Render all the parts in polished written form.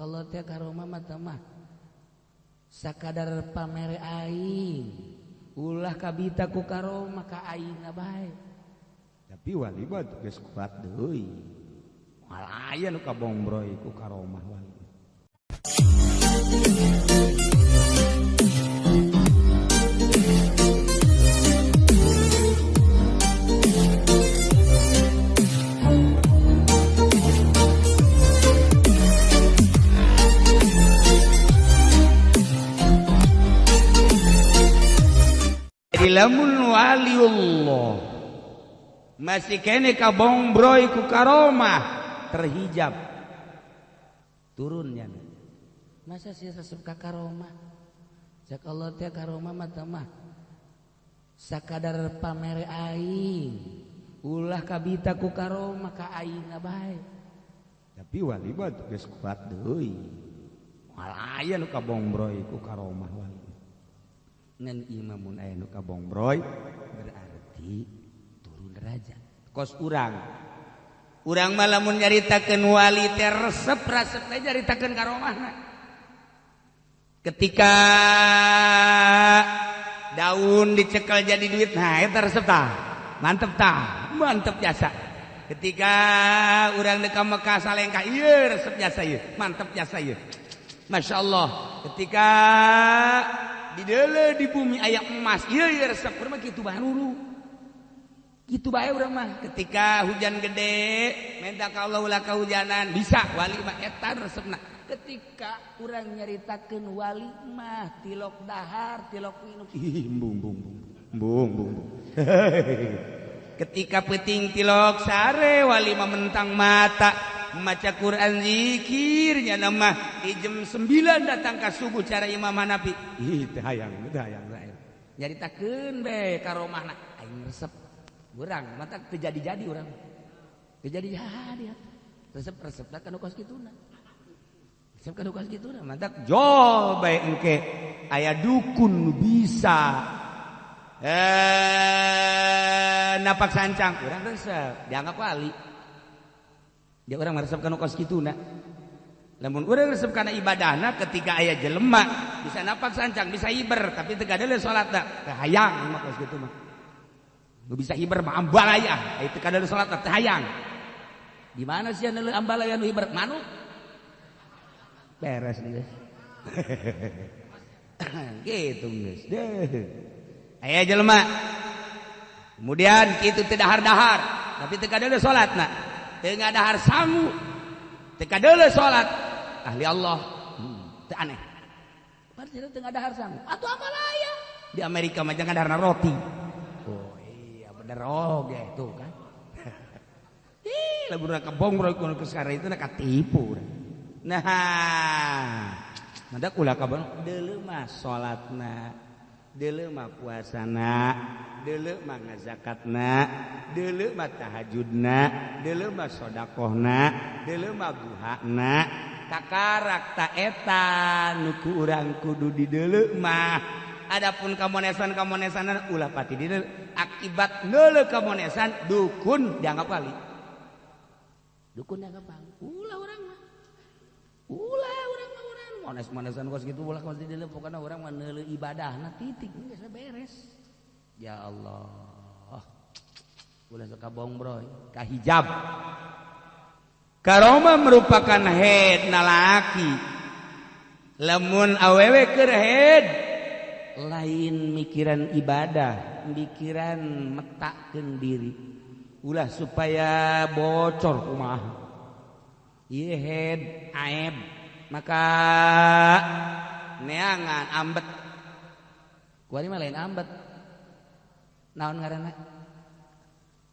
Allah teh karomah mah teh mah sakadar pamere aing ulah kabita ku karomah ka aingna bae. Tapi wali mah geus kuat deui. Moal aya nu kabongbroy ku karomah wali. Jadi lamun waliullah masih kene kabongbroy ku karomah terhijab turunnya. Masa sih resep ka karomah? Cak Allah teh karomah mah teh mah sakadar pamere aing ulah kabita ku karomah ka aingna bae. Tapi wali mah geus kuat deui. Moal aya nu kabongbroy ku karomah wali. Ngan imamun aya nu kabongbroy berarti turun derajat. Kos urang. Urang mah lamun nyaritakeun wali teh resep-resep teh nyaritakeun karomahna. Ketika daun dicekel jadi duit, nah eta resep tah. Mantep tah, mantep jasa. Ketika urang deuk ka Mekah salengkah, ieu resep jasa ieu, mantep jasa ieu. Masya Allah. Ketika di deuleu di bumi aya emas, ieu ieu resep urang mah kitu bae dulu. Kitu bae urang mah. Ketika hujan gede, minta ka Allah ulah kahujanan, bisa wali mah eta resepna. Ketika urang nyaritakeun wali mah tilok dahar, tilok minum. Ih, embung bung bung bung bung. Ketika peuting tilok sare, wali mah mentang mata maca Quran zikirnya mah di jam 9 datang ka subuh cara Imam Hanafi. Ih, teu hayang, teu hayang hayang. Nyaritakeun be karomahna aing resep. Urang mata teu jadi-jadi urang. Teu jadi-jadi. Resep-resepna kana kos kituna. Resep kana kos kituna mantak jol bae engke aya dukun bisa napak sancang urang resep dianggap wali. Dia urang resep kana kos kituna. Lamun urang resep kana ibadahna ketika aya jelema bisa napak sancang, bisa hiber tapi teu gadeuleu salatna. Teu hayang mah kos kitu mah. Nu bisa hiber mah ambalaya, aya teu kadeuleu salat teu hayang. Di mana sih anu ambalaya nu hiber? Manuk. Beres geus. Gitu geus. Deuh. Aya jelema. Kemudian kitu teu dahar-dahar, tapi teu kadeuleu salatna. Teu ngadahar sangu. Teu kadeuleu salat. Ahli Allah. Teu aneh. Berarti teu ngadahar sangu. Atuh ambalaya. Di Amerika mah jangan daharna roti. Oh iya bener oge tuh kan. Ih, lamun urang kabongbroy ku nu sekarang itu katipu urang. Nah, mandak ulah kabong deuleu mah salatna, deuleu mah puasana, deuleu mah ngazakatna, deuleu mah tahajudna, deuleu mah sedekahna, deuleu mah duhana. Kakarak ta eta nu ku urang kudu dideuleu mah. Adapun kamonesan-kamonesanan ulah pati dideuleu. Akibat neuleu kamonesan dukun dianggap wali. Dukun dianggap wali. Ulah urang mah. Ulah urang mah urang mones-monesan kos kitu ulah kos dideuleu pokona urang mah neuleu ibadahna titik geus beres. Ya Allah. Ulah sok kabongbroy, kahijab. Karomah merupakan head nalaki. Lamun awewe keur head lain mikiran ibadah, mikiran metakeun diri. Ulah supaya bocor kumaha. Ieu head aib maka neangan ambet. Kuari mah lain ambet. Naon ngaranna?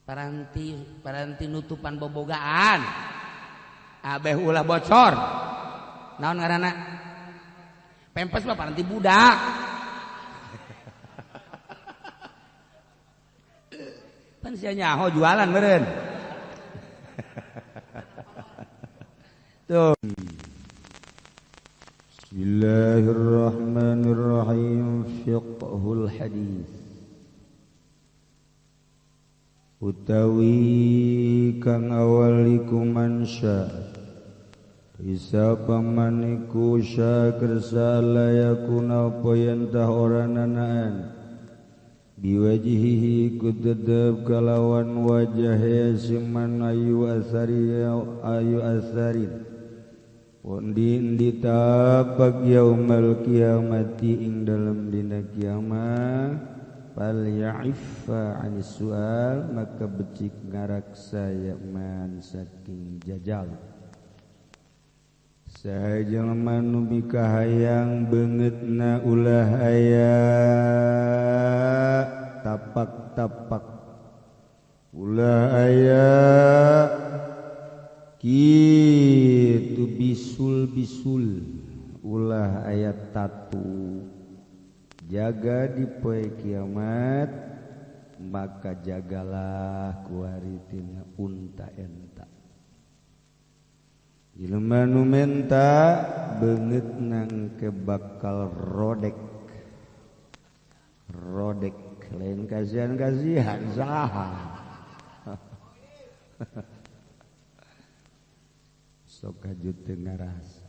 Paranti paranti nutupan bobogaan. Abeh ulah bocor. Naon ngaranna? Pempes mah paranti budak. Pan sia nyaho jualan meureun. Tuh. Bismillahirrahmanirrahim. Fiqhul hadis. Utawi kang awal iku mansya Isa pamaniku syakersa layakuna apa yentah ora nanaan biwajihihi ku tetep kalawan wajah siman ayu asari ayu asarin Pondi endi tapak yaumal kiamati ing dalem dina kiamat fal ya'iffa 'anis su'al maka becik ngaraksa ya man saking jajal. Saha jelema nu mikahayang beungeutna ulah aya tapak-tapak ulah aya kitu bisul-bisul ulah aya tatu jaga di poe kiamat maka jagalah kuari tina unta enta. Jelema nu menta beungeut nang ke bakal rodek rodek lain kasihan-kasihan saha sok kajut teu ngarasa.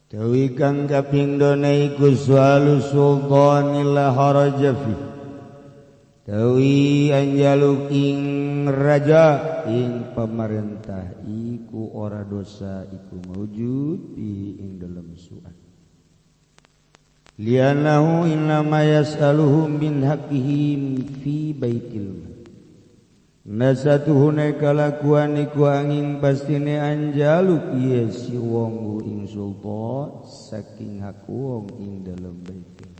Dewi kang kaping dona iku sualu sultanil haraja fi Dewi anjaluk ing raja ing pemerintah iku ora dosa iku maujud bi ing dalem suat. Lianahu innama yas'aluhum min haqqihim fi baitil mal. Nasatuhune kalakuan iku angin pastine anjaluk ieu si wong ing sultan saking hak wong ing dalem baitil.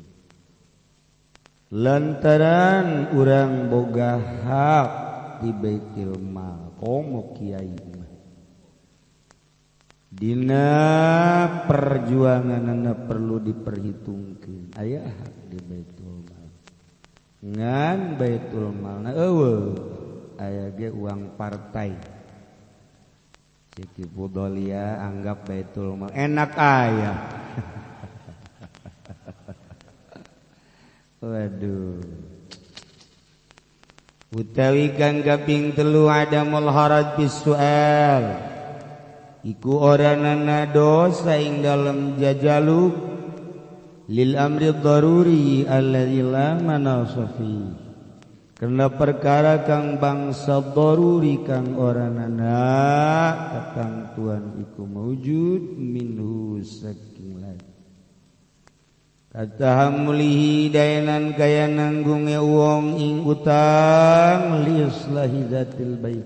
Lantaran urang boga hak di baitil mal komo kiai mah. Dina perjuanganna perlu diperhitungkeun aya hak di baitul mal. Ngan baitul malna eueuh aya ge uang partai. Siti Fudolia anggap baitul mal enak aya. Waduh. Utawi kang kaping telu adamul haraj bisual iku ora nana dosa ing dalem jajaluk lil amri daruri alladzi la manasa fi. Karena perkara kang bangsa daruri kang ora nana katangtuan iku maujud minhu saking lain. Katahamulihi dayanan kaya nanggunge wong ing utang liislahi zatil bait.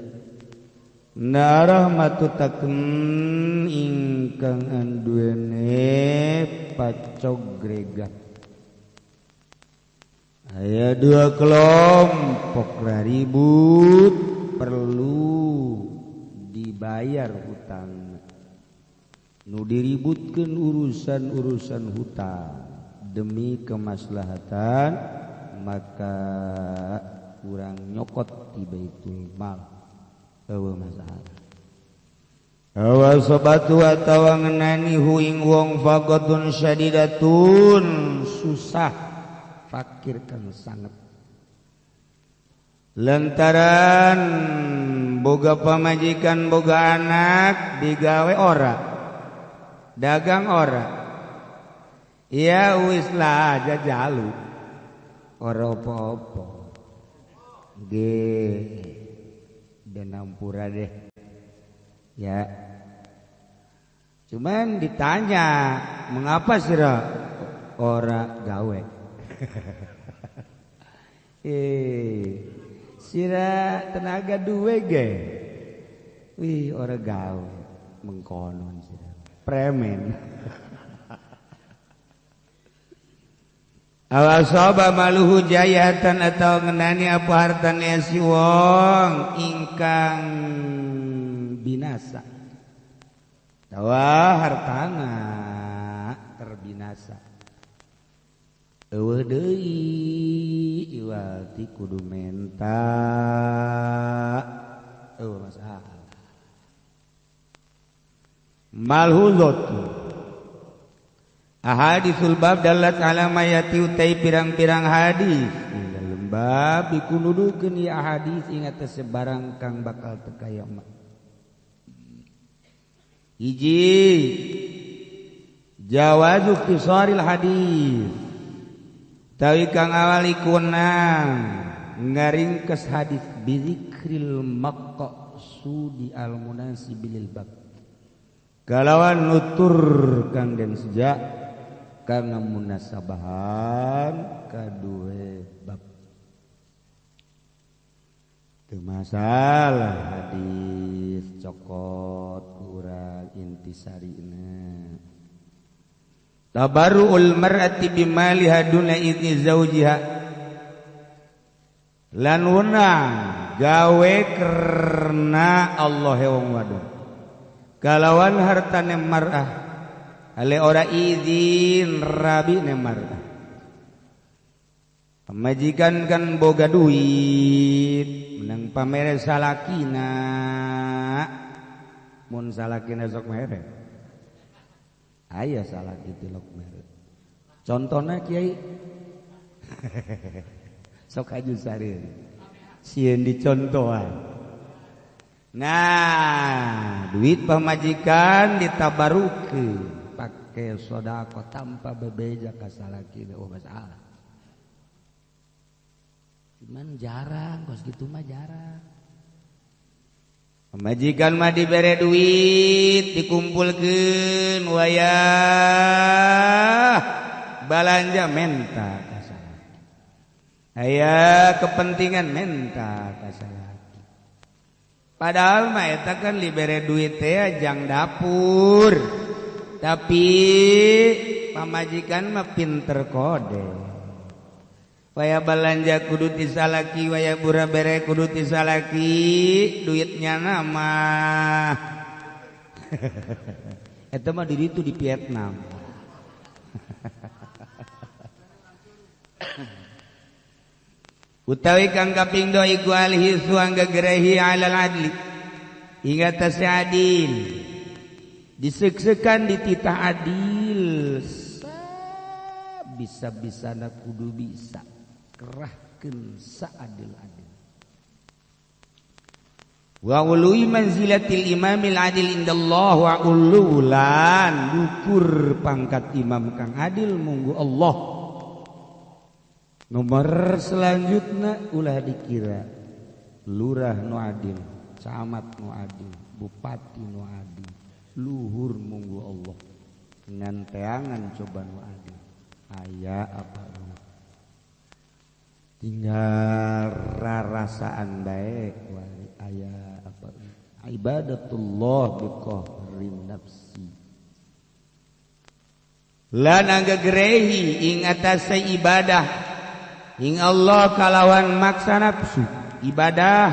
Na rahmatu taken ingkang anduene pacogregat. Aya dua kelompok ribut perlu dibayar hutang. Nu diributkeun urusan-urusan hutang demi kemaslahatan maka kurang nyokot di baitul mal. Eueuh masalah. Awa sobatu atawa ngenani hu ing wong faqatun syadidatun susah fakir kang sanget. Lantaran boga pamajikan boga anak digawe ora dagang ora ya wis lah jajalu ora apa-apa nggih denampura deh ya. Cuman ditanya mengapa sira ora gawe. Sira tenaga duwe ge wih ora gawe mengkonon sira premen. Awasaba maluhu jayatan atau ngenani apa hartane si wong ingkang binasa. Tawa hartana terbinasa. Eueuh deui iwal ti kudu menta. Eueuh masalah. Malhuzatu ahaditsul bab dalat ala mayati utai pirang-pirang hadis ing dalem bab iku nuduhkeun ieu hadis ing atas sebarang kang bakal teka kiamat. Hiji jawazu ikhtisaril hadis tawi kang awal ikunang ngaringkes hadis bizikril maqsudi al munasibil bab kalawan nutur kang den sejak kang munasabahan kadue bab. Teu masalah hadis cokot urang intisarina. Tabarru'ul mar'ati bimaliha duna idzni zaujiha lan wenang gawe karena Allah wong wadon kalawan hartane mar'ah ale ora izin rabine mar'ah. Pamajikan kan boga duit menang pamere salakina mun salakina sok mere aya salaki tilok mere. Contohna kiai sok aju sarir sieun dicontohan. Nah, duit pamajikan ditabarukeun pake sedekah tanpa bebeja ka salaki oh masalah. Cuman jarang kos kitu mah jarang. Pamajikan mah dibere duit dikumpulkeun wayah balanja menta ka salaki. Aya kepentingan menta ka salaki. Padahal mah eta kan dibere duit teh jang dapur. Tapi pamajikan mah pinter kode. Waya balanja kudu ti salaki, waya bura bere kudu ti salaki, duitnya nama. Eta mah di ditu di Vietnam. Utawi kang kaping dua iku alhi suang gegerehi alal adli. Ingat tasi adil. Diseksekan dititah adil. Bisa-bisana kudu bisa. Kerahkeun saadil-adil. Wa ului manzilatil imamil adil indallah wa ululan dukur pangkat imam kang adil munggu Allah. Nomor selanjutnya ulah dikira lurah nu adil, camat nu adil, bupati nu adil, luhur munggu Allah. Ngan teangan coba nu adil. Aya apa tinggal rarasaan baik aya apa ibadatullah biqahrin nafsi lan anggegerehi ing atase ibadah ing Allah kalawan maksa nafsu ibadah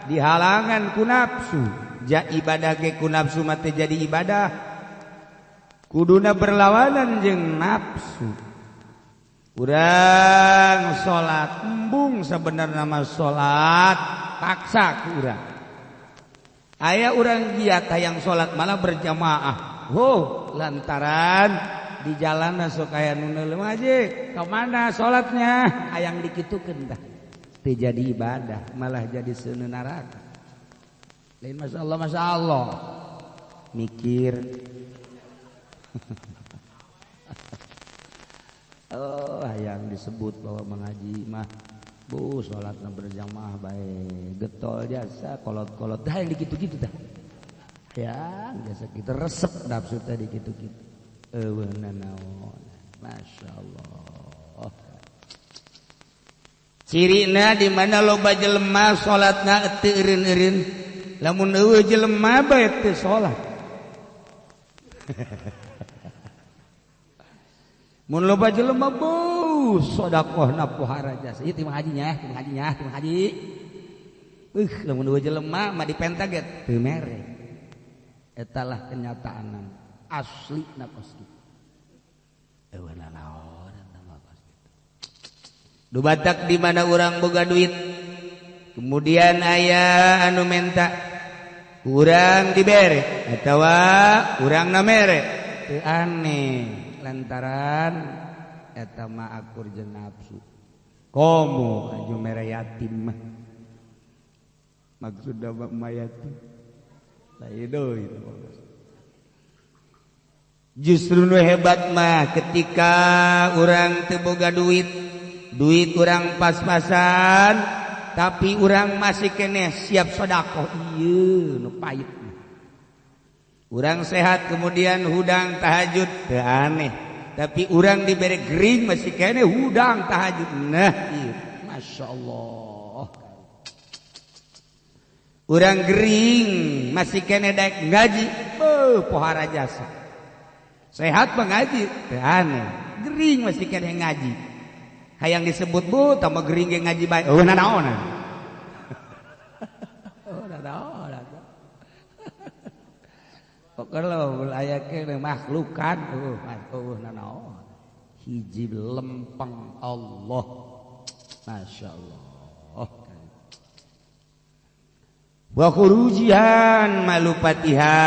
dihalangan ku nafsu ja ibadah ge ku nafsu mah teu jadi ibadah kuduna berlawanan jeung nafsu. Urang salat embung sebenarnya mah salat paksa ku urang. Aya urang giat hayang salat malah berjamaah. Oh, lantaran di jalan sok aya nu neuleuh haji, ka mana salatnya? Hayang dikitukeun tah. Teu jadi ibadah, malah jadi seuneu neraka. Lain masyaallah masyaallah. Mikir. Oh, yang disebut bahwa mengaji mah bu salatna berjamaah bae getol jasa kolot-kolot dah yang dikitu-kitu dah. Ya, jasa kita resep nafsu tadi gitu-gitu. Eueuh nanaon. Masyaallah. Cirina di mana loba jelema salatna teu eureun-eureun. Lamun eueuh jelema bae teu salat. Mun loba jelema beuh sedekahna pohara jasa. Ieu teh hajinya, teh hajinya, teh haji. Lamun eueuh jelema mah dipenta ge teu mere. Eta lah kenyataan asli na kos kitu. Eueuh nanaon eta mah kos kitu. Du batak di mana urang boga duit. Kemudian aya anu menta urang dibere atawa urang na mere. Teu aneh. Lantaran eta mah akur jeung nafsu. Komo aju mere yatim mah. Maksudna mah yatim. Lain deui. Justru nu hebat mah ketika urang teu boga duit, duit urang pas-pasan, tapi urang masih keneh siap sedekah. Ieu nu pahit. Urang sehat kemudian hudang tahajud, teu aneh. Tapi urang dibere gering masih keneh hudang tahajud. Nah, ieu Masya Allah. Urang gering masih keneh daek ngaji, beuh pohara jasa. Sehat mengaji, teu aneh. Gering masih keneh ngaji. Hayang disebut bu, tambah gering ge ngaji bae. Oh, nanaonan. Oh, nanaonan. Pokoknya aya keneh makhlukan, oh nanaon. Hiji lempeng Allah. Masya Allah. Wa khurujihan malupatiha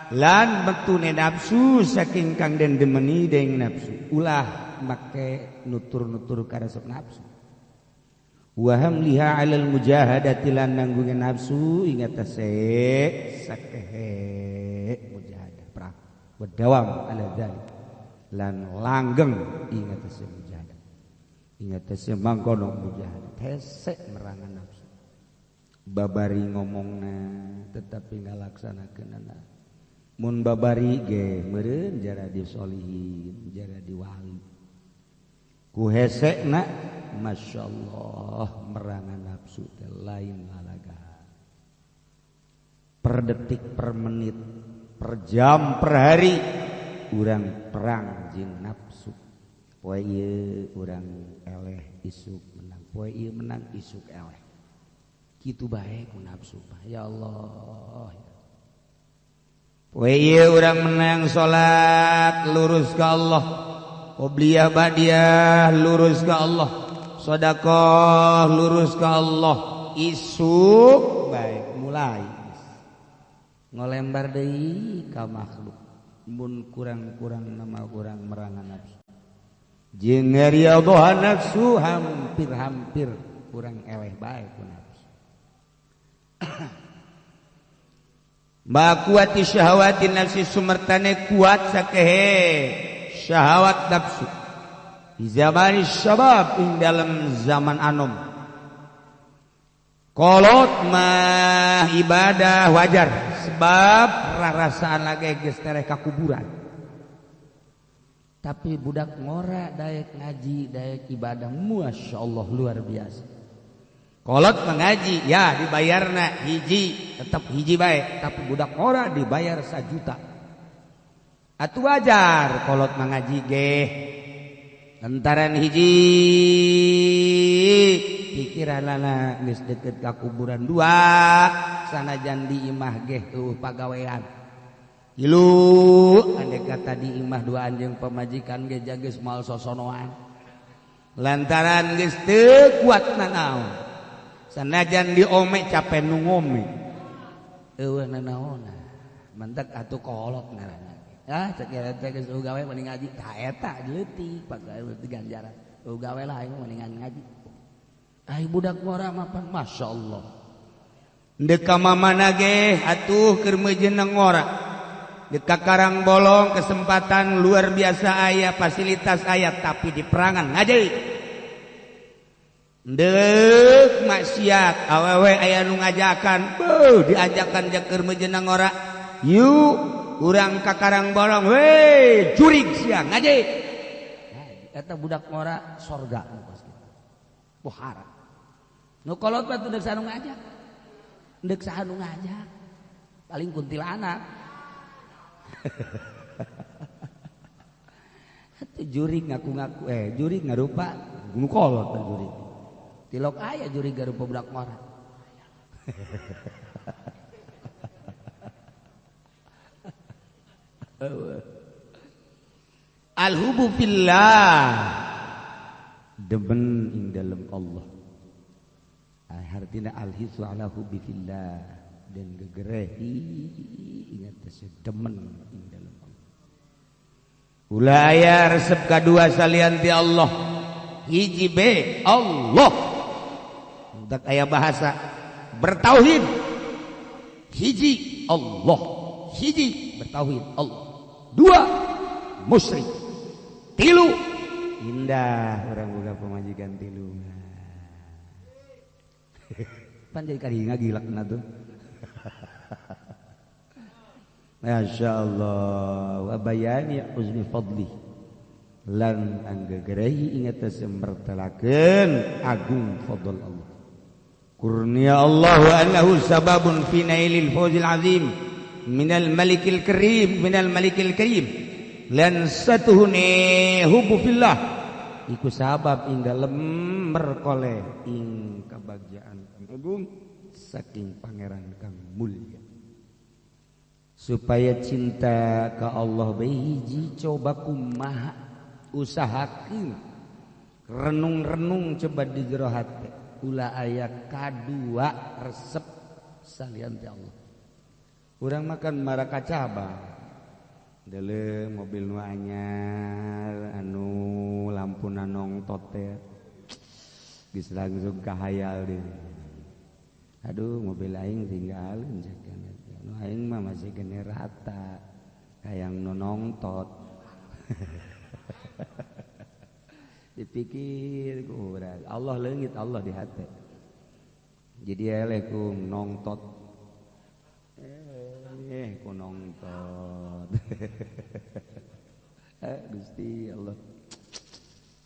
lan metune nafsu saking kang den demeni deing nafsu ulah make nutur-nutur karesep nafsu wa hamliha alal mujahadati lan nanggunge nafsu ingat tase sakehe mujahadah perang wa dawam ala dzalik lan langgeng ingat tase mujahadah ingat tase mangkono mujahadah hese merangan nafsu babari ngomongna tetapi ngalaksanakeunana mun babari ge meureun jara di solihin jara di wali ku hesekna masyaallah merangan nafsu teh lain lalaga per detik per menit per jam per hari urang perang jeung nafsu poe ieu urang eleh isuk menang poe ieu menang isuk eleh kitu bae ku nafsu ya Allah. Poe ieu urang menang salat lurus ka Allah, qobliyah ba'diyah lurus ka Allah, sedekah lurus ka Allah, isuk bae mulai ngolembar deui ka makhluk mun kurang-kurang nama urang merangan nafsu jeung ngariadhohan nafsu hampir-hampir kurang eleh bae ku nafsu. Makuati syahawati nafsi sumertane kuat sakehe syahwat nafsu di zaman syabab ing dalam zaman anom kolot mah ibadah wajar sebab rarasaan lagi geus tereh ka kuburan tapi budak ngora daek ngaji daek ibadah masyaallah luar biasa. Kolot mengaji ya dibayarna hiji tetap hiji bae tapi budak ora dibayar 1 juta atuh wajar kolot mengaji geh lantaran hiji pikiranana geus deket ka kuburan dua sanajan di imah geh eueuh pagawean tilu andai kata di imah dua anjeung pamajikan ge geus moal sosonoan lantaran geus teu kuat nanaon sanajan diome capek nu ngome eueuh nanaona mentek atuh kolot ngaranna ah cek teh geus gawe mending ngaji tah eta leutik pagawe ganjaran eueuh gawe lah aing mendingan ngaji ai budak ngora mah pan masyaallah deuk ka mamana ge atuh keur meujeuh ngora deuk ka Karang Bolong kesempatan luar biasa aya fasilitas aya tapi di perangan ngaji Deuk maksiat awewe aya nu ngajakan beuh diajakan keur mejenang ora yuk urang ka Karang Bolong we jurig sia ngaji eta budak ngora sorga nu kos kitu pohara nu kolot mah teu deuk saha nu ngajak deuk saha nu ngajak paling kuntilanak atuh jurig ngaku-ngaku jurig ngarupa nu kolot teh jurig tilok aya juri garupa budak ngora. Al-hubu fillah demen ing dalem Allah. Artina al-hisu ala hubbi fillah dan gegerehi ingat teh demen ing dalem Allah. Ulah aya resep kadua salian ti Allah. Hiji be Allah. Tak aya bahasa bertauhid hiji Allah hiji bertauhid Allah Dua, musyrik. Tilu, indah orang boga pamajikan tilu. Pan jadi kali ngagilakna tuh. Masya Allah wa bayani uzni fadli lan anggegerehi ingat semertelakeun agung fadl Allah kurnia Allah annahu sababun fi nailil fawzil azim minal malikil karim minal malikil karim lan satuhune hubbu fillah iku sabab ing dalem merkoleh ing kebahagiaan kang agung saking pangeran kang mulia. Supaya cinta ke Allah hiji coba kumaha usahakeun renung-renung coba di jero hate ulah aya kadua resep salian ti Allah. Urang makan maraka cabang deuleu mobil nu anyar anu lampuna nongtot teh geus langsung kahayal deui. Aduh mobil aing tinggalin cek nu aing mah masih gene rata hayang nu nongtot. Dipikir ku urang Allah leungit Allah di hate. Jadi eleh ku nongtot. Ku nongtot. Gusti Allah.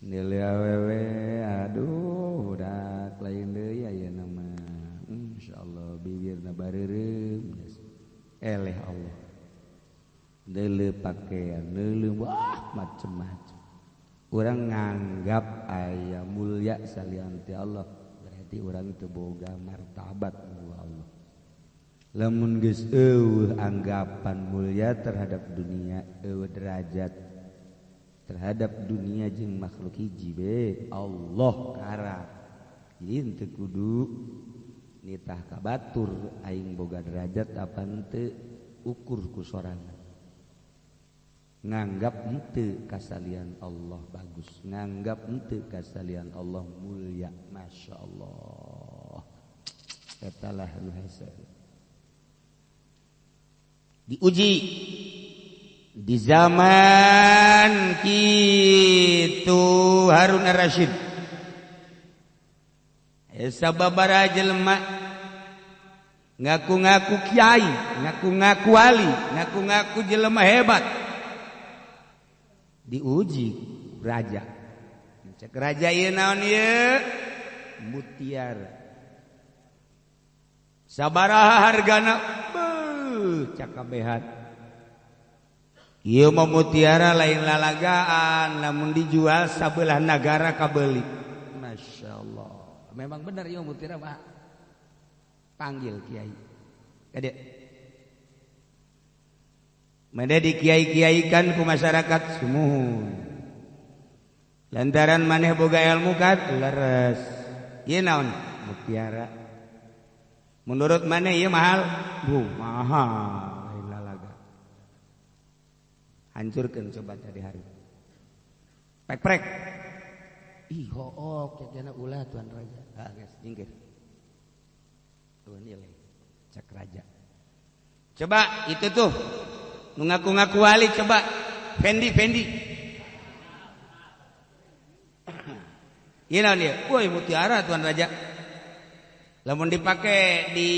Nilai awewe aduh budak lain deui ayeuna mah. Insyaallah bibirna bareureum eleh Allah. Deuleu pakaian, deuleu wah macem-macem. Urang nganggap aya mulia salian ti Allah, berarti urang teu boga martabat ku Allah. Lamun geus eueuh anggapan mulia terhadap dunia, eueuh derajat terhadap dunia jeung makhluk hiji be Allah kara. Jadi henteu kudu nitah ka batur aing boga derajat apa henteu ukur ku sorangan. Nganggap henteu kasalian Allah bagus, nganggap henteu kasalian Allah mulia. Masya Allah. Eta lah nu hese. Diuji di zaman kitu Harun Ar-Rasyid. Sababaraha jelema ngaku-ngaku kiai, ngaku-ngaku wali, ngaku-ngaku jelema hebat. Diuji raja. Cek raja ieu naon ieu? Mutiara. Sabaraha hargana? Beuh, cakabehan. Ieu mah mutiara lain lalagaan, lamun dijual sabelah nagara kabeuli. Masya Allah. Memang benar ieu mutiara mah. Panggil kiai. Kade. Mane dikiai-kiaikan ku masyarakat sumuhun. Lantaran maneh boga ilmu kan leres. Ieu naon? Mutiara. Menurut maneh ieu mahal? Bu, mahal. Lain lalaga. Hancurkeun coba tadi hari. Pek-prek. Ih, hook jana ulah tuan raja. Ah, geus nyingkir. Tuh nilai cek raja. Coba itu tuh nu ngaku-ngaku wali coba Fendi. Ieu naon ieu? Woi mutiara tuan raja. Lamun dipake di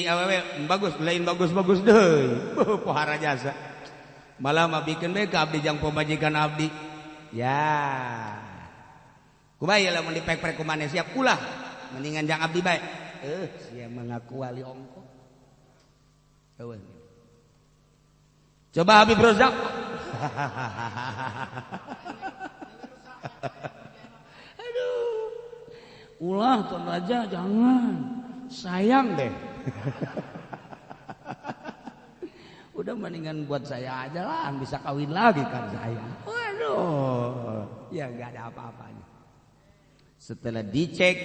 awewe bagus, lain bagus-bagus deui. Pohara jasa. Malah mah bikeun bae ka abdi jang pamajikan abdi. Ya. Kumaha ieu lamun dipek-prek ku maneh siap ulah. Mendingan jang abdi bae. Sia mengaku wali ongko. Eueuh. Coba Habib Rozak. Aduh. Ulah tuan raja jangan. Sayang deh. Udah mendingan buat saya aja lah, bisa kawin lagi kan saya. Waduh, ya nggak ada apa-apanya. Setelah dicek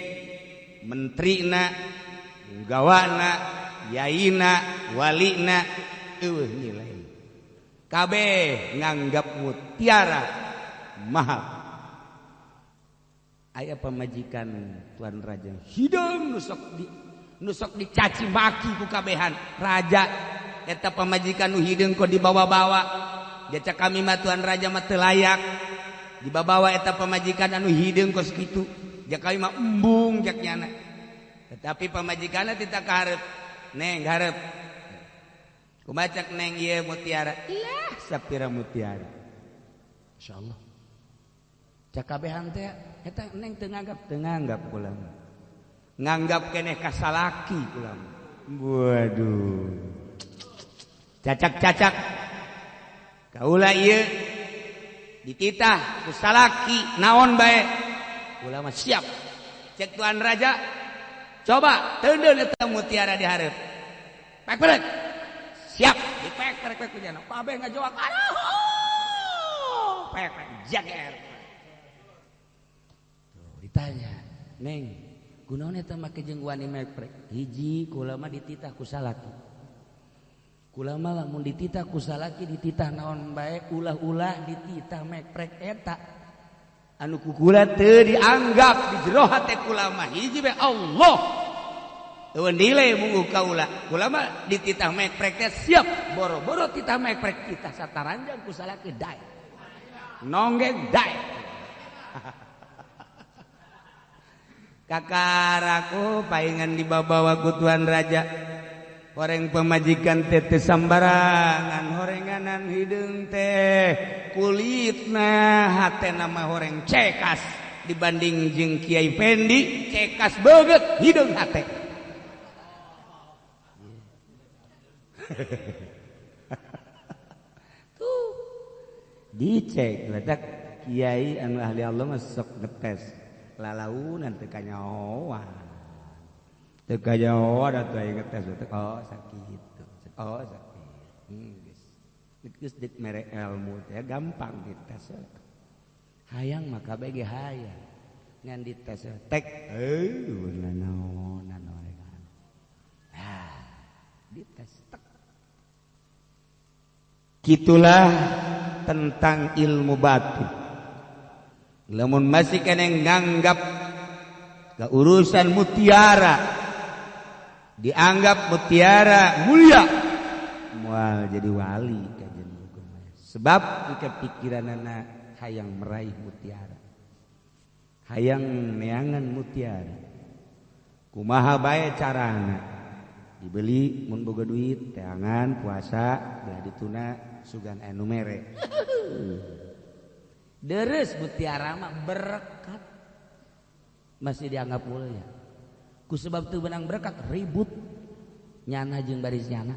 menterina, gawana, yaina, walina, eueuh nilai. Kabeh nganggap mutiara mahal. Aya pamajikan tuan raja hideung nusok dicaci maki ku kabehan raja. Eta pamajikan nu hideung kok dibawa-bawa. Jacak kami mah tuan raja mah teu layak dibabawa eta pamajikan anu hideung kos kitu. Jak kami mah embung jak nyana. Tetapi pamajikanna tita ka hareup. Neng hareup. Kumaha cak neng ieu mutiara? Ilah sapira mutiara. Insyaallah. Cak kabehan teh eta neng teu nganggap kula. Nganggap keneh ka salaki kula. Waduh. Cacak-cacak. Kaula ieu dititah ku salaki naon bae. Kula mah siap. Cek tuan raja, coba teundeun eta mutiara di hareup. Pek perek. Siap, dipek perek ku jana. Kabeh ngajawab, aduh. Pek pek jager. Tuh ditanya, "Neng, kunaon eta make jeung wani meprek?" Hiji kula mah dititah ku salaki. Kula mah lamun dititah ku salaki dititah naon bae ulah-ulah dititah meprek eta. Anu ku kula teu dianggap di jero hate kula mah hiji bae Allah. Eueun nilai munggu kaula. Kula mah dititah meprek teh siap, boro-boro titah meprek titah sataranjang ku salaki dae. Nonggeng dae. Kakaraku paingan dibabawa ku tuan raja. Horeng pemajikan teh teu sambarangan, horenganan hideung teh kulitna hatena mah horeng cekas dibanding jeung Kiai Pendi cekas beungeut hideung hate. Tuh dicek letak kiai anu ahli Allah mah sok ngetes lalaunan teu kanyahoan. Teu kanyahoan atuh aya ngetes teh oh sakitu. Oh sakitu. Geus. Geus deuk mere ilmu teh gampang dites. Hayang mah kabeh ge hayang. Ngan dites tek eueuh nanaonan horengan. Ah, dites tek. Gitulah tentang ilmu batin. Lamun masih kena nganggap keurusan mutiara, dianggap mutiara mulia, moal jadi wali kajian hukum. Sebab kepikiranana hayang meraih mutiara, hayang neangan mutiara. Kumaha bae carana? Dibeli mun boga duit, teangan puasa, belah dituna sugan anu mere. Deres mutiara mah berkat masih dianggap mulia. Ku sebab teu benang berkat ribut nyana jeung baris nyana.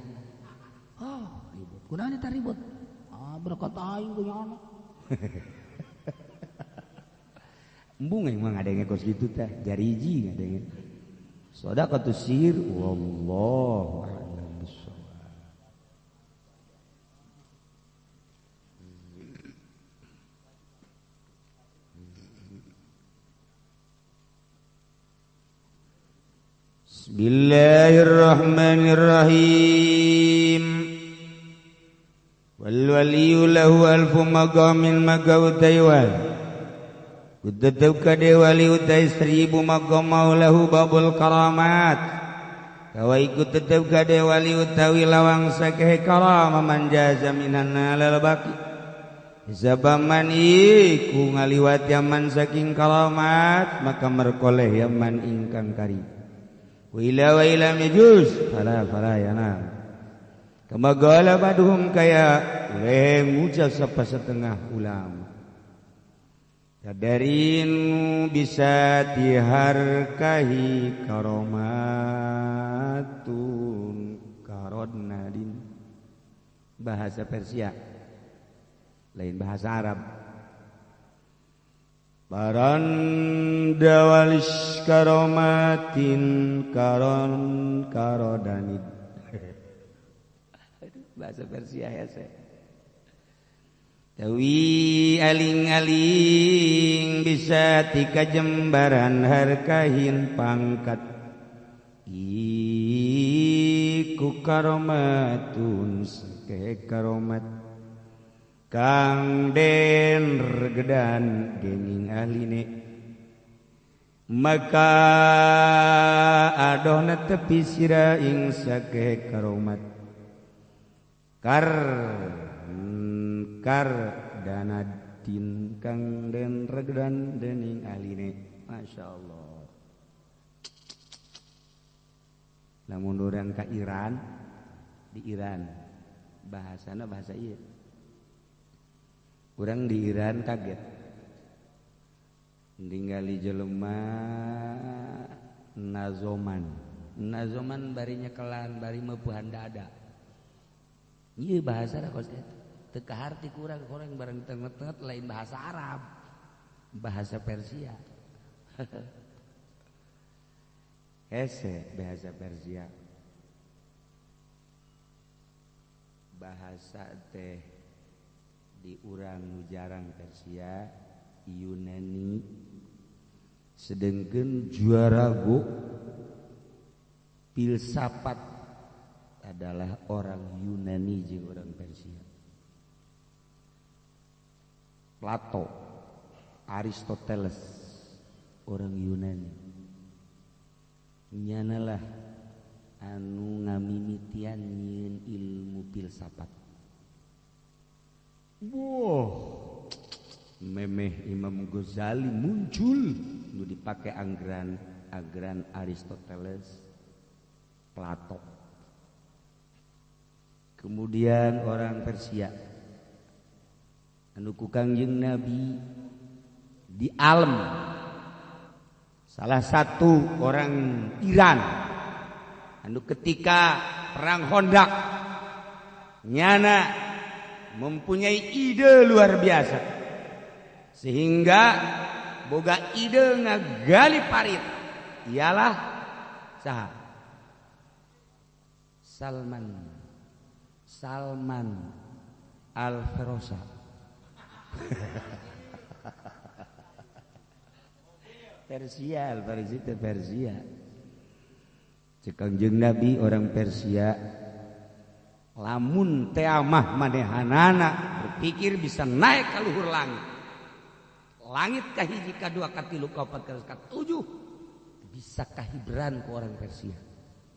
Oh, ribut. Kunaon eta ribut? Ah, berkat aing ku nyana. Embung emang ada yang kos gitu teh, jariji ngadenge. Shadaqatu sir wallahu a'lam bissawab. Bismillahirrahmanirrahim. Wal waliyu lahu alfu maqamin maqautaiwan. Kutetep kade wali utai 1000 maqam lahu babul karamat. Kawai kutetep kade wali utawi lawang sakehe karama man jaza minan alal baqi. Zabaman iku ngaliwat yaman saking karamat maka merkoleh yaman ingkang kari. Wila wa ila mijus fala fala yana. Kama qala baduhum kaya oleh ngucap sapa setengah ulama. Kadarin bisa diharkahi karomatun karodnadin. Bahasa Persia, lain bahasa Arab. Barandawalis karomatin karon karodanid. Bahasa Persia ya saya. Tawi aling-aling bisa tika jembaran harkahin pangkat iku karomatun seke karomat kang den regedan genging ahline maka adohna tepi sira ing sake karomat kar ingkar dana din kang den regdan dening ahline. Masya Allah. Lamun urang ka Iran, di Iran bahasana bahasa ieu. Urang di Iran kaget ningali jelema nazoman. Nazoman bari nyekelan, bari meupuhan dada. Ieu bahasa da kos eta. Teu kaharti ku urang, urang bareng tenget-tenget lain bahasa Arab, bahasa Persia. Hese bahasa Persia. Bahasa teh di urang nu jarang Persia, Yunani. Sedengkeun juara go filsafat adalah orang Yunani jeung orang Persia. Plato, Aristoteles, orang Yunani. Nyanalah anu ngamimitian nyieun ilmu filsafat. Wah, memeh Imam Ghazali muncul nu dipake anggaran anggaran Aristoteles, Plato. Kemudian orang Persia anu ku Kangjeng Nabi di alam, salah satu orang Iran anu ketika perang Khandaq nyana mempunyai ide luar biasa sehingga boga ide ngagali parit, ialah saha? Salman Al-Ferosa. Persia, Al-Farisi itu Persia. Cek Kangjeng Nabi orang Persia lamun teamah manehanana berpikir bisa naik ke luhur langit. Langit kahiji, kadua, katilu, kaopat, katujuh bisa kahibran ku orang Persia.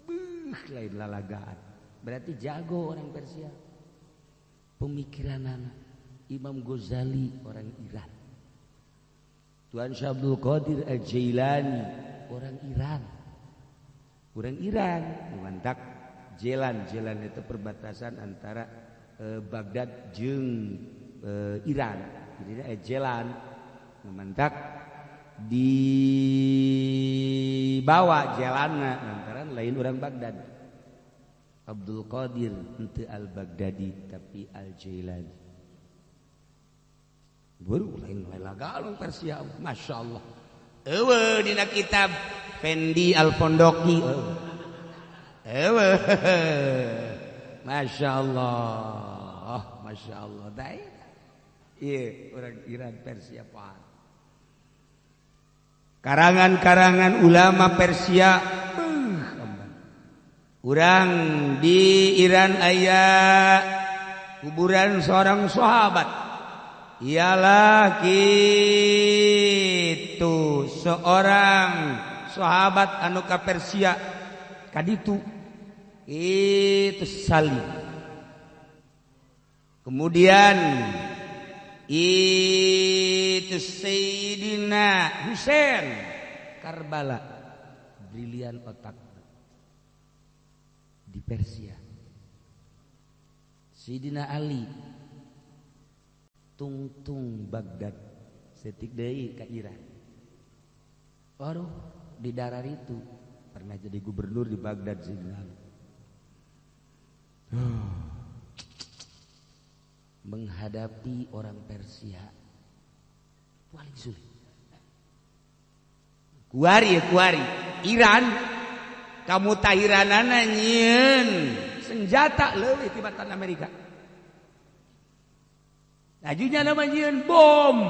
Beuh, lain lalagaan. Berarti jago orang Persia. Pemikiranana Imam Ghazali orang Iran. Tuan Syekh Abdul Qadir Al-Jailani orang Iran. Orang Iran mantak Jelan itu perbatasan antara Baghdad jeung Iran. Jadi Jelan mantak dibawa jalanna lantaran lain orang Baghdad. Abdul Qadir henteu Al-Baghdadi tapi Al-Jailani. Baru lain lagalung Persia, Masya Allah. Eueuh dina kitab Fendi Al-Pondoki. Eueuh. Masya Allah, Masya Allah. Dai. Ieu orang Iran Persia pak. Karangan-karangan ulama Persia, urang di Iran aya kuburan seorang sahabat. Ialah gitu seorang sahabat anu ka Persia kaditu itu Salim. Kemudian itu Sayyidina Husain Karbala, brilian otak di Persia. Sayyidina Ali tungtung Baghdad setik deui ka Iran. Baru di darar itu pernah jadi gubernur di Baghdad Sayyidina Ali. Menghadapi orang Persia paling sulit. Kuari kuari Iran kamu tahiranana nyieun senjata leuwih tibatan Amerika. Lajunya nama nyieun bom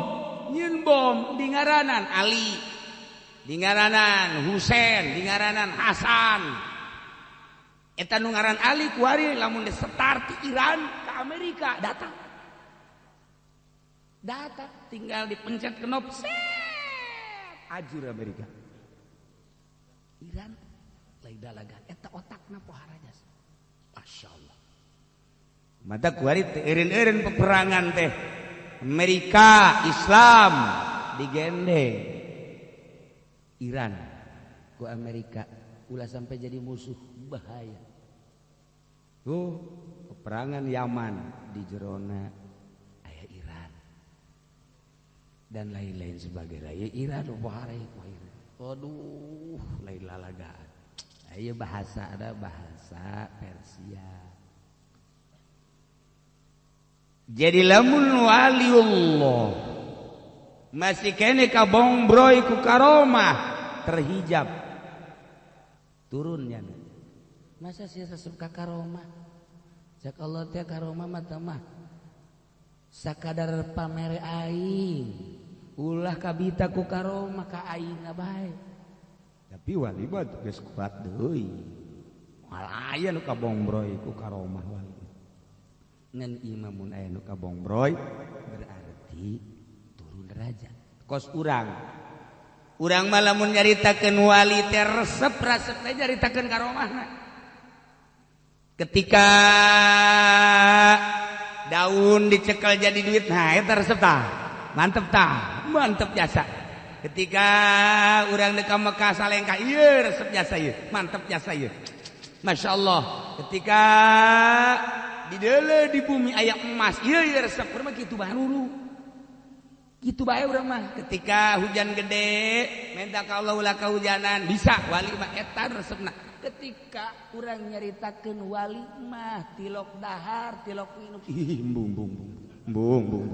di ngaranan Ali, di ngaranan Husain, di ngaranan Hasan. Eta nu ngaran Ali kuari lamun disetar ti Iran ke Amerika datang. Datang tinggal dipencet knop set ajur Amerika. Iran lain dalagan eta otakna pohara jasa. Masya Allah. Mata kuari teh eureun-eureun peperangan teh Amerika Islam digendeng Iran ku Amerika ulah sampai jadi musuh bahaya. Tuh peperangan Yaman di jerona aya Iran dan lain-lain sebagainya. Ya Iran bahaya Iran. Aduh, lain lalagaan. Aya bahasa ada bahasa Persia. Jadi lamun waliullah masih kene kabongbroy ku karomah terhijab turunnya. Masa sih resep ka karomah? Cak Allah teh karomah mah teh mah sakadar pamere aing. Ulah kabita ku karomah ka aing bae. Tapi wali mah geus kuat deui. Moal aya nu kabongbroy ku karomah wali. Ngan imamun aya nu kabongbroy berarti turun derajat. Kos urang. Urang mah lamun nyaritakeun wali teh resep-resep teh nyaritakeun karomahna. Ketika daun dicekel jadi duit, nah eta resep tah. Mantep tah, mantep jasa. Ketika urang deuk ka Mekah salengkah, ieu resep jasa ieu, mantep jasa ieu. Masya Allah. Ketika di deuleu di bumi aya emas, ieu resep urang mah kitu bae nuru. Kitu bae urang mah. Ketika hujan gede, minta ka Allah ulah kahujanan, bisa wali mah eta resepna. Ketika urang nyaritakeun wali mah tilok dahar, tilok minum. Ih, embung embung embung embung.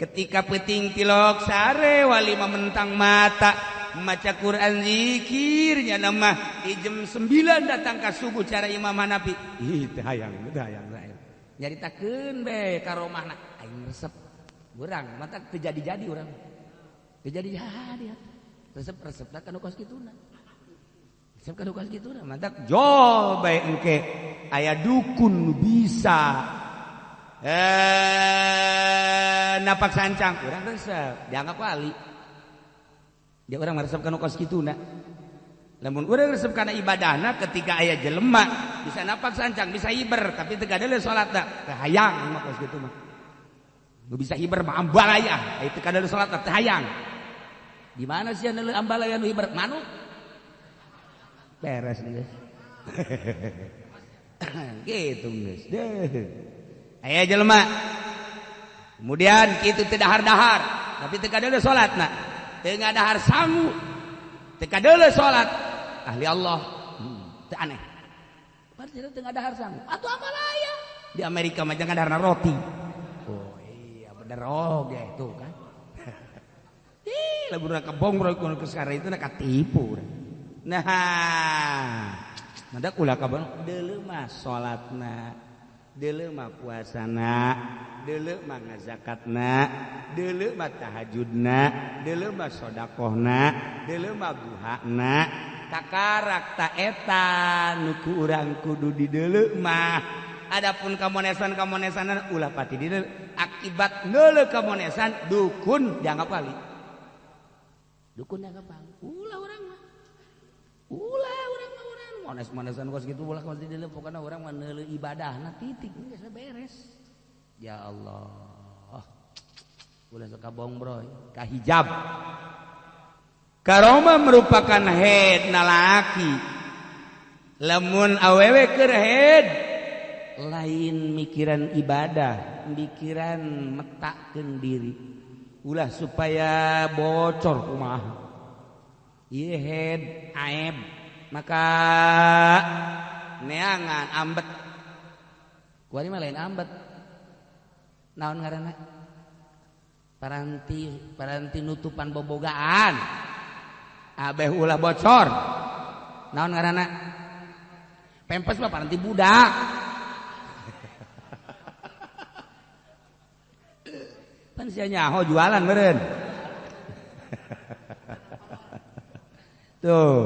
Ketika peuting tilok sare wali mah mentang mata maca Quran zikirnya mah di jam 9 datang ka subuh cara Imam Hanafi. Ih, teu hayang, teu hayang saya. Nyaritakeun be karomahna aing resep. Urang mata teu jadi-jadi urang. Teu jadi-jadi. Resep-resepna kana kos kituna. Resep kana kos kituna mantak jol bae engke aya dukun nu bisa napak sancang urang resep dianggap wali. Dia orang meresep kana kos kituna. Lamun urang resep kana ibadahna ketika aya jelema bisa napak sancang, bisa hiber tapi teu gadeuleu salatna, teu hayang mah kos kitu mah. Nu bisa hiber mah ambalaya, aya teu gadeuleu salatna teu hayang. Di mana sih anu ambalaya nu hiber? Manuk. Beres geus. Gitu geus. Deuh. Aya jelema. Kemudian kitu teu dahar-dahar, tapi teu gadeuleu salatna. Teu ngadahar sangu. Teu kadeuleu salat. Ahli Allah. Teu aneh. Padahal teu ngadahar sangu. Atuh ambalaya. Di Amerika mah jangan ngadarna roti. Oh iya bener oge tuh kan. Ih, lamun urang kebongbroy ku sekarang itu na katipu. Nah, mandak ulah kabon deuleu mah salatna, deuleu mah puasana, deuleu mah ngazakatna, deuleu mah tahajudna, deuleu mah sedekahna, deuleu mah duhana, kakarak ta eta nu ku urang kudu dideuleu mah. Adapun kamonesan-kamonesanan ulah pati dideuleu. Akibat neuleu kamonesan dukun dianggap wali. Dukun dianggap wali. Ulah urang mah. Ulah urang mah urang mones-monesan kos kitu ulah kos dideuleu pokona urang mah neuleu ibadahna titik geus beres. Ya Allah. Ulah sok kabongbroy, kahijab. Karomah merupakan head nalaki. Lamun awewe keur head lain mikiran ibadah, mikiran metakeun diri. Ulah supaya bocor kumaha. Ieu head aib maka neangan ambet. Kuari mah lain ambet. Naon ngaranna? Paranti nutupan bobogaan. Abeh ulah bocor. Naon ngaranna? Pempes mah paranti budak. Pan sia nyaho jualan meureun. Tuh.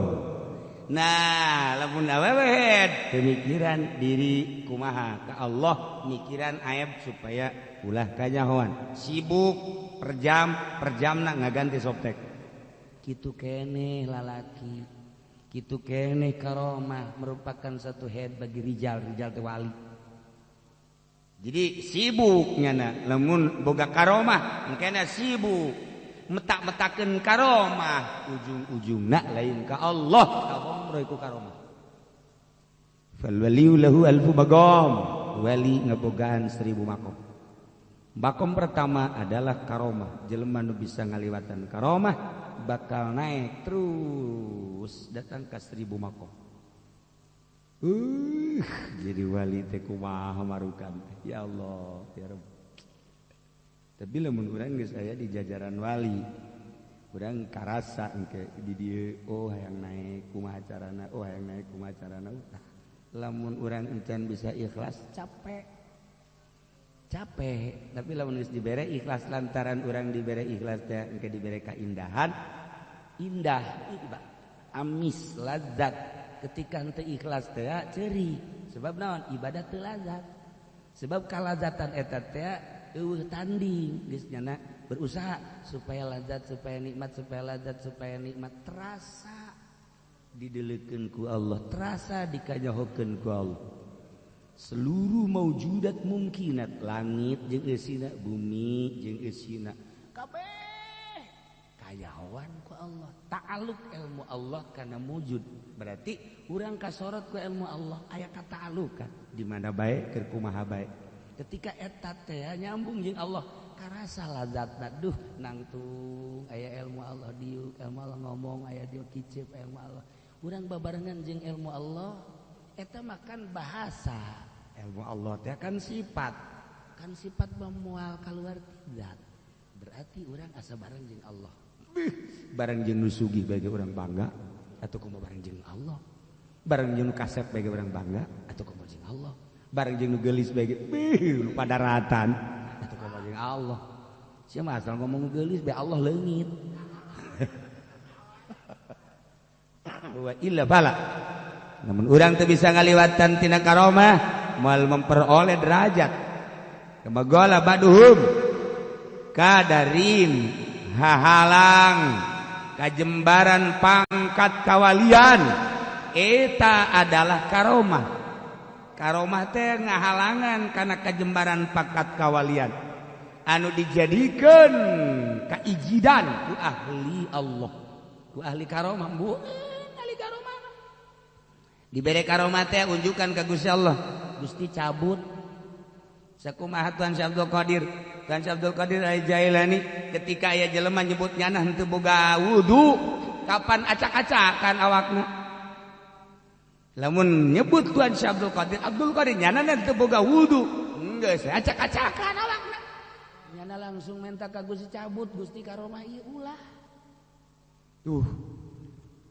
Nah, lamun awewe pemikiran diri kumaha ka Allah, mikiran aib supaya ulah kanyahoan. Sibuk per jam, per jamna ngaganti softtek. Kitu keneh lalaki, kitu keneh karomah merupakan satu head bagi rijal, rijal teh wali. Jadi sibuk nyana lamun boga karomah engkena sibuk metak-metakeun karomah ujung-ujungna lain ka Allah kabomroy ku karomah. Fal waliyu lahu alfu maqam, wali ngebogaan 1000 makom. Makom pertama adalah karomah, jelema nu bisa ngaliwatan karomah bakal naik terus datang ke 1000 makom. Jadi wali teh kumaha marukan teh. Ya Allah, ya Rabb. Tapi lamun urang geus aya di jajaran wali, urang karasa engke di dieu oh hayang naik kumaha carana, oh hayang naik kumaha carana. Lamun urang encan bisa ikhlas capek. Capek, tapi lamun geus dibere ikhlas lantaran urang dibere ikhlas teh engke dibere kaindahan, indah, amis, lazat. Ketika henteu ikhlas teh ceuri, sebab naon? Ibadah teu lazat. Sebab kalazatan eta teh eueuh tanding, geus nyana berusaha supaya lazat, supaya nikmat, supaya lazat, supaya nikmat, terasa dideleukeun ku Allah, terasa dikanyahokeun ku Allah. Seluruh maujudat mungkinat, langit jeung eusina, bumi jeung eusina, kabeh kayahoan ku Allah. Ta'aluk ilmu Allah kana mujud. Berarti urang kasorot ku ilmu Allah aya kata'alukan di mana bae keur kumaha bae. Ketika eta teh nyambung jeung Allah karasa lazatna, duh nangtung aya ilmu Allah diuk, ilmu Allah ngomong aya diuk kicep ilmu Allah. Urang babarengan jeung ilmu Allah eta makan bahasa ilmu Allah teh kan sifat memual keluar zat. Berarti urang asa bareng jeung Allah. Bareng jeung nu sugih bagi urang bangga atau kumaha bareng jeung Allah. Bareng jeung nu kasep bagi urang bangga atau kumaha jeung Allah. Bareng jeung nu geulis bagi beuh padaratan atau kumaha jeung Allah. Sia mah asal ngomong geulis bae Allah leungit. Wa illa bala. Namun urang teu bisa ngaliwatan tina karomah moal memperoleh derajat. Kemagola baduhum kadarin hahalang kajembaran pangkat kawalian eta adalah karomah. Karomah teh ngahalangan kana kajembaran pangkat kawalian anu dijadikeun kaijidan ku ahli Allah, ku ahli karomah. Bu ahli karomah dibere karomah teh unjukan ka Gusti Allah. Gusti cabut sakumaha Tuhan Syekh Abdul Qadir. Tuhan Syekh Abdul Qadir Al-Jailani ketika aya jelema nyebut nyana henteu boga wudu, kapan acak-acakan awakna. Lamun nyebut Tuhan Syekh Abdul Qadir, Abdul Qadir nyana henteu boga wudu, geus acak-acakan awakna. Nyana langsung minta ka Gusti cabut, Gusti karomah ieu ulah. Tuh.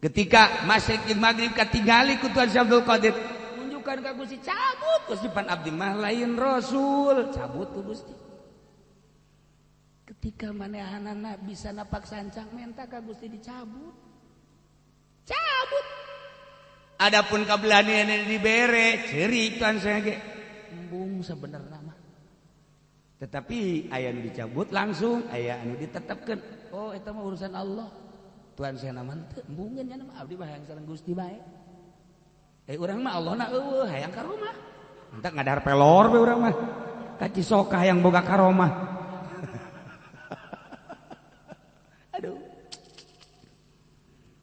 Ketika masyrik jeung maghrib katingali ku Tuhan Syekh Abdul Qadir, unjukkan ka Gusti cabut, Gusti pan abdi mah lain rasul, cabut ku Gusti. Ketika manehanana bisa napak sancang menta ka Gusti dicabut. Cabut. Adapun kabelanian dibere ceuri Tuhan saya ge embung sebenarna mah. Tetapi aya nu dicabut langsung, aya anu ditetepkeun. Oh eta mah urusan Allah. Tuhan saya mah teu embungeun nya mah abdi mah hayang sareng Gusti bae. Urang mah Allah na eueuh hayang karomah. Entak ngadar pelor we urang mah. Ka Cisoka hayang boga karomah. Aduh.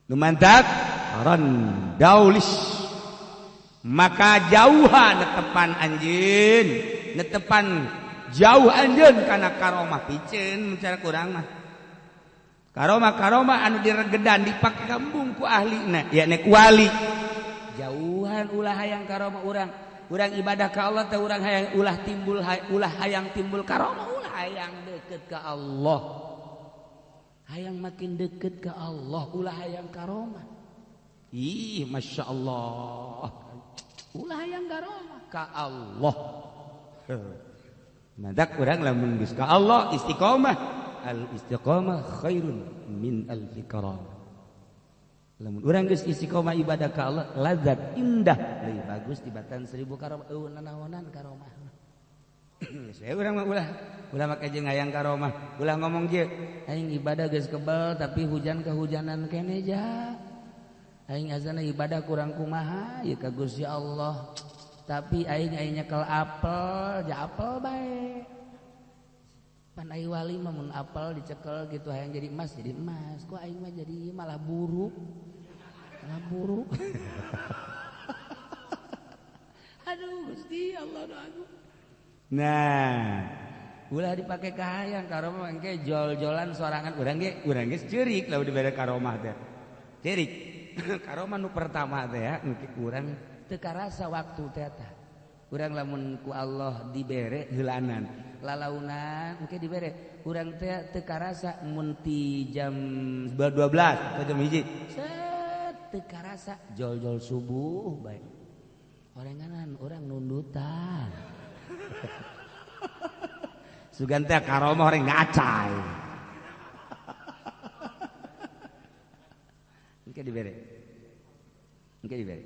Nu mantak randaulis. Maka jauhan netepan anjeun, netepan jauh anjeun kana karomah piceun cara kurang mah. Karomah-karomah anu diregedan dipake kambung ku ahlina, yakni ku wali. Jauhan ulah hayang karomah urang. Urang ibadah ka Allah teh urang hayang ulah timbul ulah hayang timbul karomah, ulah hayang deket ka Allah. Hayang makin deket ke Allah, ulah hayang karomah. Ih, masya Allah. Ulah hayang karomah ka Allah. Madak urang lamun geus ka Allah istiqomah. Al istiqomah khairun min alfi karamah. Lamun urang geus istiqomah ibadah ka Allah, lazat indah leuwih bagus dibatan 1000 karomah. Eueuh nanaonan karomah. Saya urang mah ulah ulah make jeung hayang karomah, ulah ngomong kieu, aing ibadah geus kebel tapi hujan kehujanan keneh ja. Aing azana ibadah kurang kumaha ieu ka Gusti Allah. Tapi aing aing nyekel apel, ja apel bae. Pan aing wali mah mun apel dicekel gitu hayang jadi emas, jadi emas. Kok aing mah jadi malah buruk. Malah buruk. Aduh Gusti Allah doaku. Nah, ulah dipake kahayang karomah engke jol-jolan sorangan urang ge urang geus ceurik lamun dibere karomah teh. Ceurik. Karomah nu pertama teh ya engke urang teu karasa waktu teh tah. Urang lamun ku Allah dibere heulanan, lalaunan engke dibere urang teh teu karasa mun ti jam 12 atau jam 1. Set teu karasa jol-jol subuh bae. Orenganan urang nundutan. Sugan teh karomah orang ngacai. Engke dibere. Engke dibere.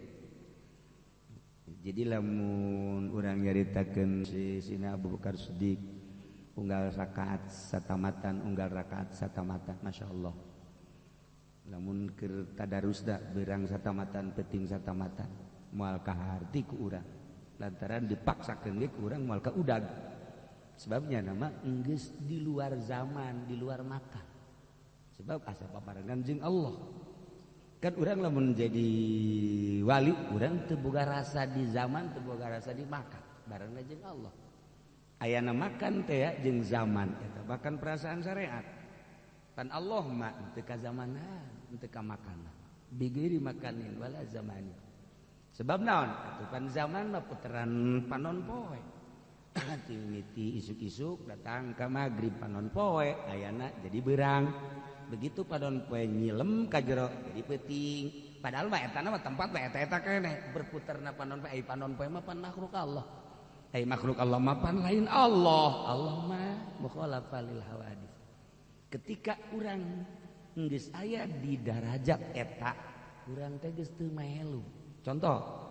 Jadi lamun urang nyaritakeun si Sina Abu Bakar Siddiq unggal rakaat satamatan, unggal rakaat satamatan, Masya Allah. Lamun keur tadarusda berang satamatan, peuting satamatan, moal kaharti ku urang. Lantaran dipaksakeun ge ku urang moal ka udag. Sebabnya nama enggeus di luar zaman, di luar makan. Sebab asa paparengan jeung Allah. Kan urang lamun jadi wali, urang teu boga rasa di zaman, teu boga rasa di makan. Barengna jeung Allah. Ayana makan teh ya jeung zaman eta bahkan perasaan syariat. Pan Allah mah teu ka zamanan, teu ka makanan. Bigiri makanin wala zamani. Sebab naon? Atuh pan zaman mah puteran panon poe. Mimiti isuk-isuk datang ke maghrib panon poe ayana jadi berang. Begitu panon poe nyilem ka jero jadi peuting. Padahal mah eta mah tempat mah eta-eta keneh berputarna panon poe. Ai panon poe mah pan makhluk Allah. Ai makhluk Allah mah pan lain Allah. Allah mah mukhalafah lil hawadis. Ketika urang geus aya di darajat eta, urang teh geus teu melu. Contoh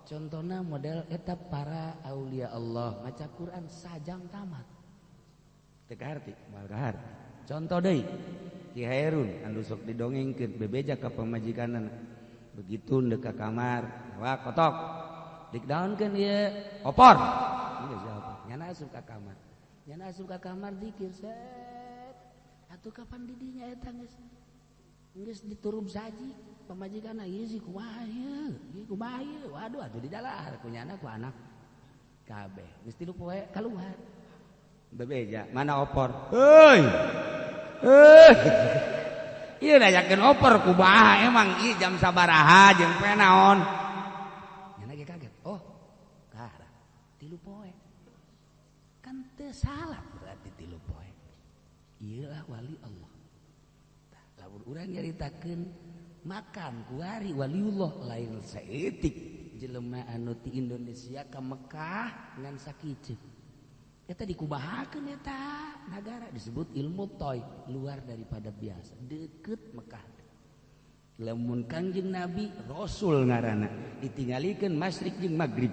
contohna model eta para aulia Allah maca Quran sajam tamat. Teu kaharti, moal kaharti. Contoh deui Ki Hairun anu sok didongengkeun bebeja ka pamajikanna. Begitu ndek ka kamar, wah kotok. Dikdaunkeun ieu opor. Ieu siapa? Nyana asup ka kamar. Nyana asup ka kamar zikir set. Atuh kapan didinya eta geus? Geus diturub saji. Pamajikan ieu sih kumaha ieu? Ieu kumaha ieu? Waduh atuh didalahar ku nyana ku anak. Kabeh geus 3 poe kaluar. Bebeja, mana opor? Heuy. Heuy. Ieu nanyakeun opor kumaha emang ieu jam sabaraha jeung poe naon? Nyana ge kaget. Oh, kahara 3 poe. Kan teu salah berarti 3 poe. Ieu lah wali Allah. Tah, lamun urang nyaritakeun makan kuari waliullah lain saeutik jelema anu ti Indonesia ka Mekah ngan sakieu. Eta dikubahakeun eta nagara disebut ilmu toy, luar daripada biasa, deket Mekah. Lamun Kangjeng Nabi Rasul ngaranna ditinggalikeun masyrik jeung magrib.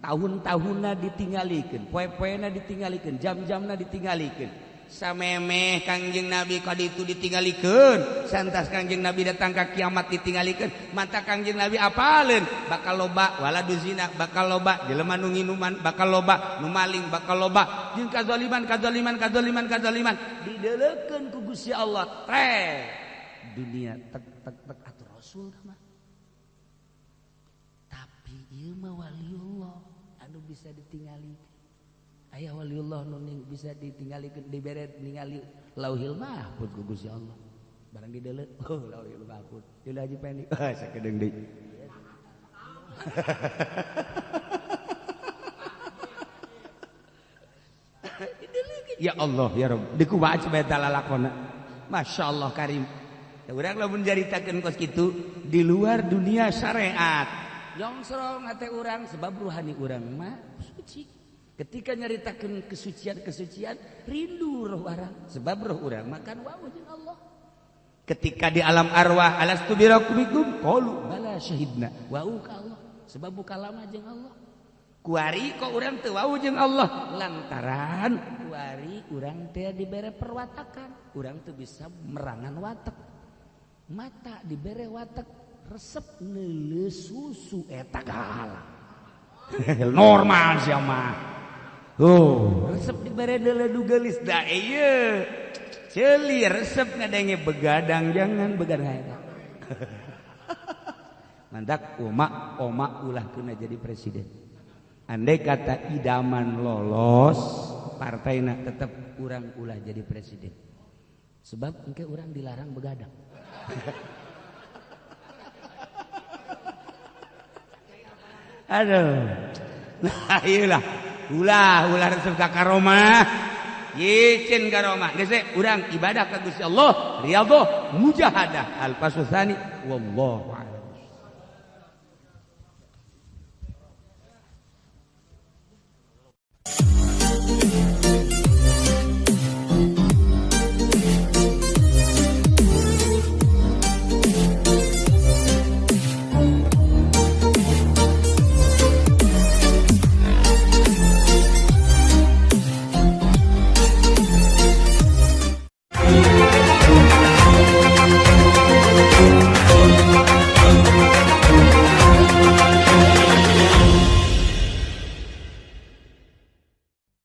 Tahun-tahunna ditinggalikeun, poe-poena ditinggalikeun, jam-jamna ditinggalikeun. Samemeh Kangjeng Nabi kaditu ditinggalikeun, santas Kangjeng Nabi datang ka kiamat ditinggalikeun, mata Kangjeng Nabi apaleun bakal loba waladu zina, bakal loba jelema nu nginuman, bakal loba nu maling, bakal loba jeung kazaliman kazaliman kazaliman kazaliman dideulekeun ku Gusti Allah teh dunia tek tek tek atuh Rasul mah. Tapi ieu mah waliullah anu bisa ditinggalikeun. Aya waliullah nu bisa ditinggalikeun dibere ningali Lauhil Mahfuz ku Gusti Allah. Barang dideuleu, oh Lauhil Mahfuz. Deuleu Haji Pendi. Ah sakedeung deui. Ya Allah ya Rabb, dikumaha coba eta lalakonna. Masyaallah karim. Da urang lamun caritakeun kos kitu di luar dunia syariat. Nyongsrong hate urang sebab ruhani urang mah suci. Ketika nyaritakeun kesucian-kesucian rindu roh urang sebab roh urang makan wau jeung Allah. Ketika di alam arwah alastu birabbikum qalu bala syahidna wau ka Allah sebab buka lama jeung Allah. Kuari kok urang teu wau jeung Allah lantaran kuari urang teh dibere perwatakan, urang teu bisa merangan watek. Mata dibere watek resep neuleuh susu eta kahalang. Normal sia mah. Oh, resep dibere deuleu nu geulis da ieu. Ceuli resep ngadenge begadang jangan begadang eta. Mantak oma oma ulah kena jadi presiden. Andai kata idaman lolos, partaina tetap urang ulah jadi presiden. Sebab engke urang dilarang begadang. Aduh. Nah, iyalah. Ulah ulah resep ka karomah. Yicin karomah. Geus urang ibadah ka Gusti Allah, riyadhah, mujahadah. Al-faslu tsani wallahu a'lam.